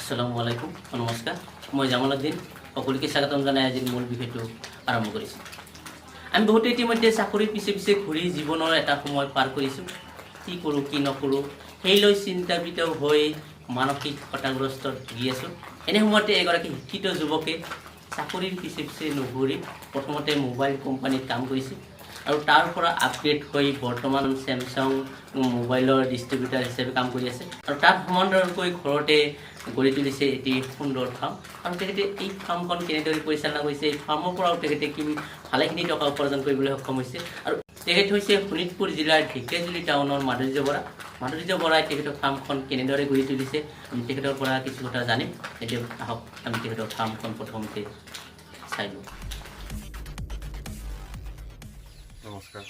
আসসালামু আলাইকুম, নমস্কাৰ। মই জামালুদ্দিন, সকলোকে স্বাগতম জনাই আজিৰ মূল বিষয়টো আৰম্ভ কৰিছোঁ। আমি বহুতে ইতিমধ্যে চাকৰিৰ পিছে পিছে ঘূৰি জীৱনৰ এটা সময় পাৰ কৰিছোঁ। কি কৰোঁ, কি নকৰোঁ, সেই লৈ চিন্তাবিত হৈ মানসিক হতাশাগ্ৰস্ত ভুগি আছোঁ। এনে সময়তে এগৰাকী শিক্ষিত যুৱকে চাকৰিৰ পিছে পিছে নুঘূৰি প্ৰথমতে মোবাইল কোম্পানীত কাম কৰিছিল আৰু তাৰ পৰা আপগ্ৰেড হৈ বৰ্তমান চেমচাং মোবাইলৰ ডিষ্ট্ৰিবিউটাৰ হিচাপে কাম কৰি আছে আৰু তাৰ সমান্তৰালকৈ ঘৰতে গঢ়ি তুলিছে এটি সুন্দৰ ফাৰ্ম। আৰু তেখেতে এই ফাৰ্মখন কেনেদৰে পৰিচালনা কৰিছে, এই ফাৰ্মৰ পৰাও তেখেতে কি ভালেখিনি টকা উপাৰ্জন কৰিবলৈ সক্ষম হৈছে। আৰু তেখেত হৈছে শোণিতপুৰ জিলাৰ ঢেকীয়াজুলি টাউনৰ মাধুৰ্য বৰা। মাধুৰ্য বৰাই তেখেতৰ ফাৰ্মখন কেনেদৰে গঢ়ি তুলিছে, আমি তেখেতৰ পৰা কিছু কথা জানিম। এতিয়া আহক, আমি তেখেতৰ ফাৰ্মখন প্ৰথমতে চাই লওঁ। নমস্কাৰ,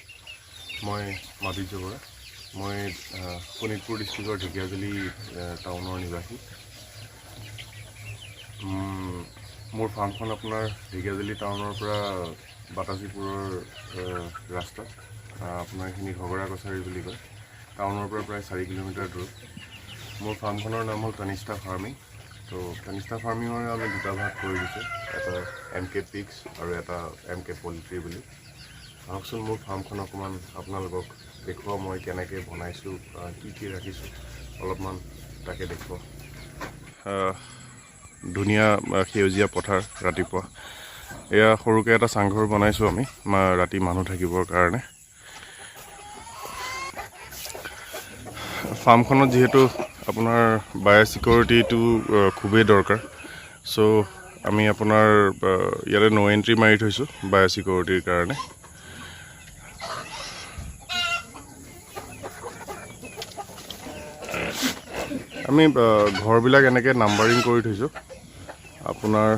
মই মাধুৰ্য বৰা। মই শোণিতপুৰ ডিষ্ট্ৰিক্টৰ ঢেকীয়াজুলি টাউনৰ নিবাসী। মোৰ ফাৰ্মখন আপোনাৰ ঢেকীয়াজুলি টাউনৰ পৰা বাতাচীপুৰৰ ৰাস্তাত, আপোনাৰ এইখিনি ঘগৰা কছাৰী বুলি কয়। টাউনৰ পৰা প্ৰায় 4 কিলোমিটাৰ দূৰত। মোৰ ফাৰ্মখনৰ নাম হ'ল তনিষ্ঠা ফাৰ্মিং। ত' তনিষ্ঠা ফাৰ্মিঙৰ আমি দুটা ভাগ কৰি দিছোঁ, এটা এম কে পিগছ আৰু এটা এম কে পল্ট্ৰি বুলি। আহকচোন, মোৰ ফাৰ্মখন অকণমান আপোনালোকক দেখুৱাওঁ। মই কেনেকৈ বনাইছোঁ, কি কি ৰাখিছোঁ, অলপমান তাকে দেখুৱাওঁ। ধুনীয়া সেউজীয়া পথাৰ। ৰাতিপুৱা এয়া সৰুকৈ এটা চাংঘৰ বনাইছোঁ আমি ৰাতি মানুহ থাকিবৰ কাৰণে। ফাৰ্মখনত যিহেতু আপোনাৰ বায়' ছিকিউৰিটিটো খুবেই দৰকাৰ, চ' আমি আপোনাৰ ইয়াতে ন' এণ্ট্ৰি মাৰি থৈছোঁ বায়' ছিকিউৰিটিৰ কাৰণে। আমি ঘৰবিলাক এনেকৈ নাম্বাৰিং কৰি থৈছোঁ। আপোনাৰ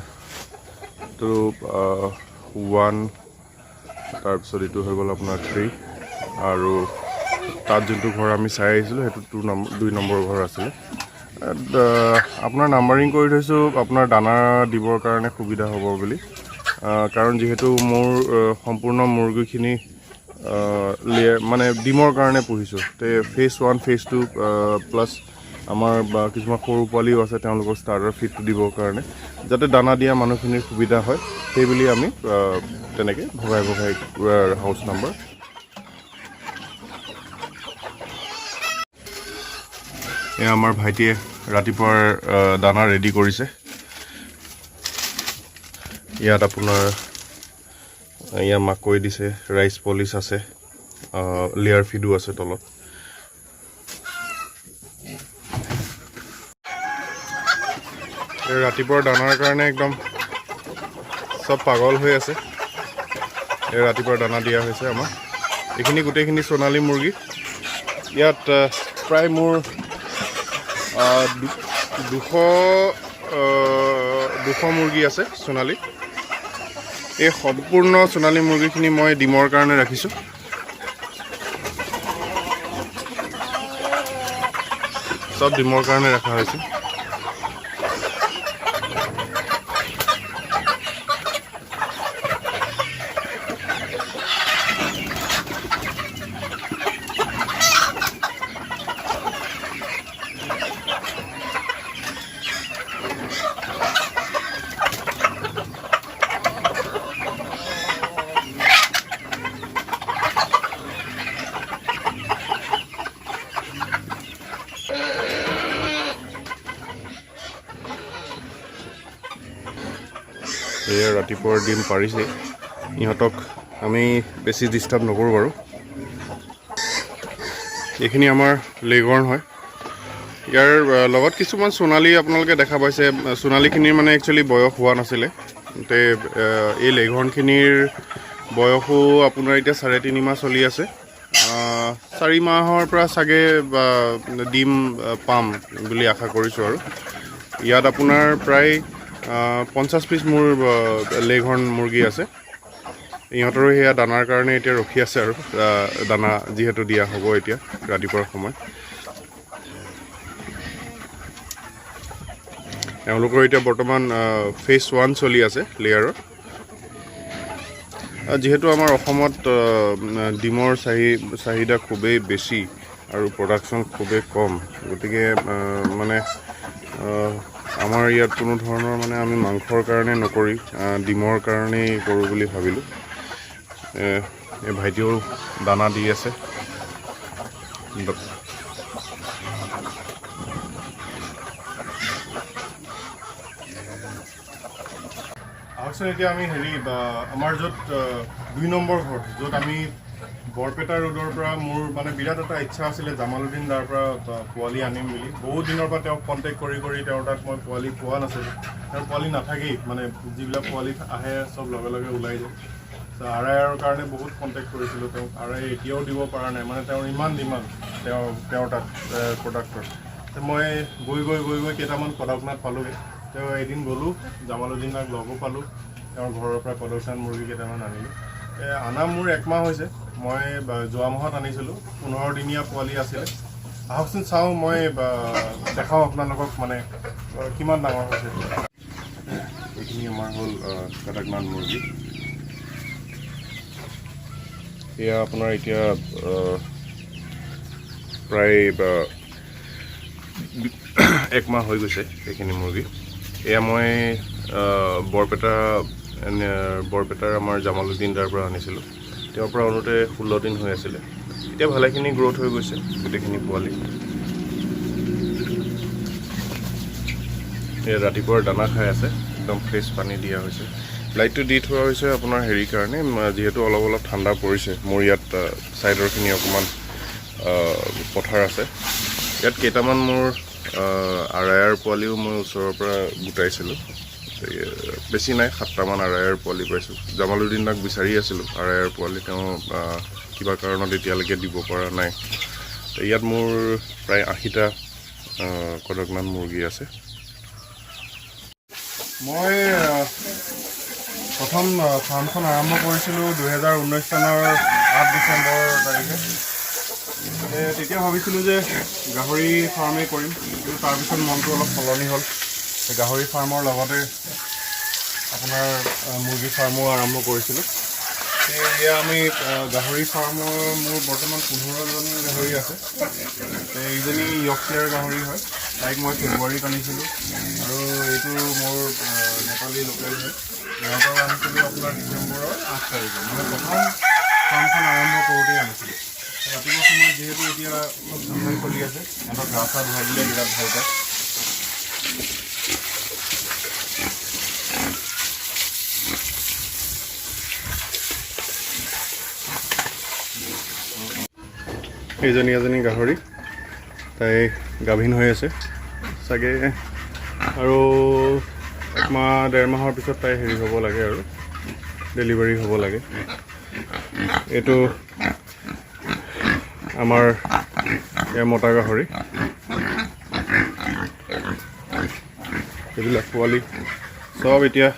এইটো 1, তাৰপিছত এইটো হৈ গ'ল আপোনাৰ 3 আৰু তাত যোনটো ঘৰ আমি চাই আহিছিলোঁ, সেইটো 2 নম্বৰ, 2 নম্বৰ ঘৰ আছিলে। আপোনাৰ নাম্বাৰিং কৰি থৈছোঁ আপোনাৰ দানা দিবৰ কাৰণে সুবিধা হ'ব বুলি, কাৰণ যিহেতু মোৰ সম্পূৰ্ণ মুৰ্গীখিনি মানে ডিমৰ কাৰণে পুহিছোঁ। তে ফেজ 1, ফেজ 2 প্লাছ আমাৰ বা কিছুমান সৰু পোৱালিও আছে, তেওঁলোকৰ ষ্টাৰ্টাৰ ফিডটো দিবৰ কাৰণে, যাতে দানা দিয়া মানুহখিনিৰ সুবিধা হয়, সেইবুলি আমি তেনেকৈ ভগাই ভগাই হাউচ নাম্বাৰ। এয়া আমাৰ ভাইটিয়ে ৰাতিপুৱাৰ দানা ৰেডি কৰিছে। ইয়াত আপোনাৰ এয়া মাকৈ দিছে, ৰাইচ পলিচ আছে, লেয়াৰ ফিডো আছে তলত। এই ৰাতিপুৱাৰ দানাৰ কাৰণে একদম চব পাগল হৈ আছে। এই ৰাতিপুৱাৰ দানা দিয়া হৈছে আমাৰ। এইখিনি গোটেইখিনি সোণালী মুৰ্গী। ইয়াত প্ৰায় মোৰ 200 মুৰ্গী আছে সোণালী। এই সম্পূৰ্ণ সোণালী মুৰ্গীখিনি মই ডিমৰ কাৰণে ৰাখিছোঁ। চব ডিমৰ কাৰণে ৰখা হৈছে। এয়া ৰাতিপুৱাৰ ডিম পাৰিছে। ইহঁতক আমি বেছি ডিষ্টাৰ্ব নকৰোঁ বাৰু। এইখিনি আমাৰ লেগৰ্ণ হয়। ইয়াৰ লগত কিছুমান সোণালী আপোনালোকে দেখা পাইছে। সোণালীখিনিৰ মানে একচুৱেলি বয়স হোৱা নাছিলে। তে এই লেগৰ্ণখিনিৰ বয়সো আপোনাৰ এতিয়া 3.5 মাহ চলি আছে। 4 মাহৰ পৰা চাগে ডিম পাম বুলি আশা কৰিছোঁ। আৰু ইয়াত আপোনাৰ প্ৰায় 50 পিচ মোৰ লেগহৰ্ণ মুৰ্গী আছে। ইহঁতৰো সেয়া দানাৰ কাৰণে এতিয়া ৰখি আছে আৰু দানা যিহেতু দিয়া হ'ব এতিয়া ৰাতিপুৱাৰ সময়। এওঁলোকৰ এতিয়া বৰ্তমান ফেজ 1 চলি আছে লেয়াৰৰ। যিহেতু আমাৰ অসমত ডিমৰ চাহিদা খুবেই বেছি আৰু প্ৰডাকশ্যন খুবেই কম, গতিকে মানে আমাৰ ইয়াত কোনো ধৰণৰ মানে আমি মাংসৰ কাৰণে নকৰি ডিমৰ কাৰণেই কৰোঁ বুলি ভাবিলোঁ। এই ভাইটিয়েও দানা দি আছে। আহকচোন, এতিয়া আমি হেৰি বা আমাৰ য'ত 2 নম্বৰ ঘৰ, য'ত আমি বৰপেটা ৰোডৰ পৰা, মোৰ মানে বিৰাট এটা ইচ্ছা আছিলে জামালুদ্দিন দাৰ পৰা বা পোৱালি আনিম বুলি। বহুত দিনৰ পৰা তেওঁক কণ্টেক্ট কৰি কৰি তেওঁৰ তাত মই পোৱালি পোৱা নাছিলোঁ। তেওঁৰ পোৱালি নাথাকেই, মানে যিবিলাক পোৱালি আহে চব লগে লগে ওলাই যায়। আৰ আইৰ কাৰণে বহুত কণ্টেক্ট কৰিছিলোঁ তেওঁক। আৰ I এতিয়াও দিব পৰা নাই, মানে তেওঁৰ ইমান ডিমাণ্ড তেওঁৰ তাত প্ৰডাক্টৰ। মই গৈ গৈ গৈ গৈ কেইটামান কদকনাথ পালোগৈ। তেওঁ এদিন গ'লোঁ, জামালুদ্দিনক লগো পালোঁ, তেওঁৰ ঘৰৰ পৰা কদকনাথ মুৰ্গী কেইটামান আনিলোঁ। আনা মোৰ একমাহ হৈছে। মই যোৱা মাহত আনিছিলোঁ, 15 দিনীয়া পোৱালি আছিলে। আহকচোন চাওঁ, মই দেখাওঁ আপোনালোকক মানে কিমান ডাঙৰ হৈছে। এইখিনি আমাৰ হ'ল কাদাকনাথ মুৰ্গী। এয়া আপোনাৰ এতিয়া প্ৰায় একমাহ হৈ গৈছে এইখিনি মুৰ্গী। এয়া মই বৰপেটাৰ আমাৰ জামালুদ্দিন দাৰ পৰা আনিছিলোঁ। তেওঁৰ পৰা আনোতে 16 দিন হৈ আছিলে। এতিয়া ভালেখিনি গ্ৰ'থ হৈ গৈছে গোটেইখিনি পোৱালি। এয়া ৰাতিপুৱাৰ দানা খাই আছে, একদম ফ্ৰেছ পানী দিয়া হৈছে। লাইটটো দি থোৱা হৈছে আপোনাৰ হেৰিৰ কাৰণে, যিহেতু অলপ অলপ ঠাণ্ডা পৰিছে। মোৰ ইয়াত ছাইডৰখিনি অকণমান পথাৰ আছে। ইয়াত কেইটামান মোৰ আৰ আইৰ পোৱালিও মই ওচৰৰ পৰা গোটাইছিলোঁ। এই, বেছি নাই, সাতটামান আৰ আইৰ পোৱালি পাইছোঁ। জামালুদ্দিন দাক বিচাৰি আছিলোঁ আৰ আইৰ পোৱালি, তেওঁ কিবা কাৰণত এতিয়ালৈকে দিব পৰা নাই। ইয়াত মোৰ প্ৰায় 80টা কদকনাথ মুৰ্গী আছে। মই প্ৰথম ফাৰ্মখন আৰম্ভ কৰিছিলোঁ 2019 চনৰ 8 ডিচেম্বৰ তাৰিখে। তেতিয়া ভাবিছিলোঁ যে গাহৰি ফাৰ্মেই কৰিম, কিন্তু তাৰপিছত মনটো অলপ সলনি হ'ল। এই গাহৰি ফাৰ্মৰ লগতে আপোনাৰ মুৰ্গী ফাৰ্মো আৰম্ভ কৰিছিলোঁ। এয়া আমি গাহৰি ফাৰ্মৰ মোৰ বৰ্তমান 15জনী গাহৰি আছে। এইজনী য়ৰ্কশ্বেয়াৰ গাহৰি হয়, তাইক মই ফেব্ৰুৱাৰীত আনিছিলোঁ। আৰু এইটো মোৰ নেপালী লোকেল হয়। ইহঁতক আনিছিলোঁ আপোনাৰ ডিচেম্বৰৰ 8 তাৰিখে, মানে প্ৰথম ফাৰ্মখন আৰম্ভ কৰোঁতেই আনিছিলোঁ। ৰাতিপুৱা সময়ত যিহেতু এতিয়া চব চাফাই চলি আছে, সিহঁতক গা চা ধুৱাই দিলে বিৰাট ভাল পায়। এইজনী এজনী গাহৰি, তাই গাভিন হৈ আছে চাগে আৰু একমাহ ডেৰ মাহৰ পিছত তাই হেৰি হ'ব লাগে আৰু ডেলিভাৰী হ'ব লাগে। এইটো আমাৰ এয়া মতা গাহৰি। এইবিলাক পোৱালি চব এতিয়া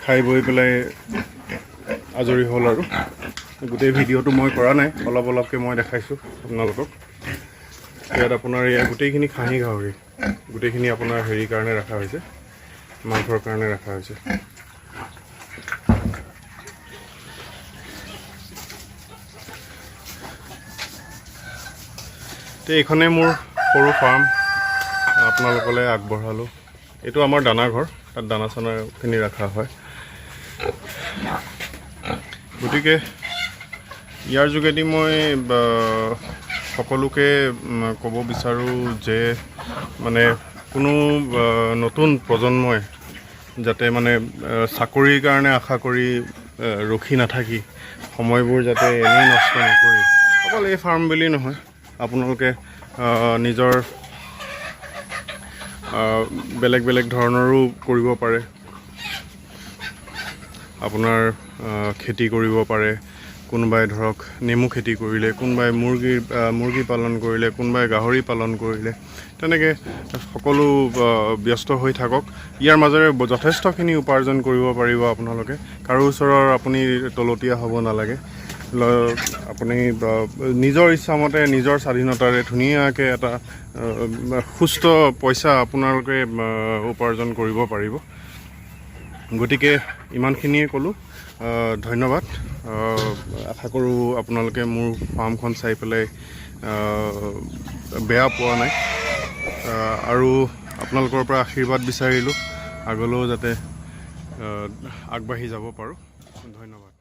খাই বৈ পেলাই আজৰি হ'ল। আৰু গোটেই ভিডিঅ'টো মই কৰা নাই, অলপ অলপকৈ মই দেখাইছোঁ আপোনালোকক। ইয়াত আপোনাৰ ইয়াত গোটেইখিনি খাহী গাহৰি, গোটেইখিনি আপোনাৰ হেৰিৰ কাৰণে ৰখা হৈছে, মাংসৰ কাৰণে ৰখা হৈছে। তে এইখনেই মোৰ সৰু ফাৰ্ম, আপোনালোকলৈ আগবঢ়ালোঁ। এইটো আমাৰ দানা ঘৰ, তাত দানা চানাখিনি ৰখা হয়। গতিকে ইয়াৰ যোগেদি মই সকলোকে ক'ব বিচাৰোঁ যে মানে কোনো নতুন প্ৰজন্মই যাতে মানে চাকৰিৰ কাৰণে আশা কৰি ৰখি নাথাকি, সময়বোৰ যাতে এনেই নষ্ট নকৰি, অকল এই ফাৰ্ম বুলি নহয়, আপোনালোকে নিজৰ বেলেগ বেলেগ ধৰণৰো কৰিব পাৰে। আপোনাৰ খেতি কৰিব পাৰে, কোনোবাই ধৰক নেমু খেতি কৰিলে, কোনোবাই মুৰ্গী পালন কৰিলে, কোনোবাই গাহৰি পালন কৰিলে, তেনেকৈ সকলো ব্যস্ত হৈ থাকক। ইয়াৰ মাজেৰে যথেষ্টখিনি উপাৰ্জন কৰিব পাৰিব আপোনালোকে। কাৰো ওচৰৰ আপুনি তলতীয়া হ'ব নালাগে। আপুনি নিজৰ ইচ্ছামতে, নিজৰ স্বাধীনতাৰে ধুনীয়াকৈ এটা সুস্থ পইচা আপোনালোকে উপাৰ্জন কৰিব পাৰিব। গতিকে ইমানখিনিয়ে ক'লোঁ, ধন্যবাদ। আশা কৰোঁ আপোনালোকে মোৰ ফাৰ্মখন চাই পেলাই বেয়া পোৱা নাই। আৰু আপোনালোকৰ পৰা আশীৰ্বাদ বিচাৰিলোঁ, আগলৈও যাতে আগবাঢ়ি যাব পাৰোঁ। ধন্যবাদ।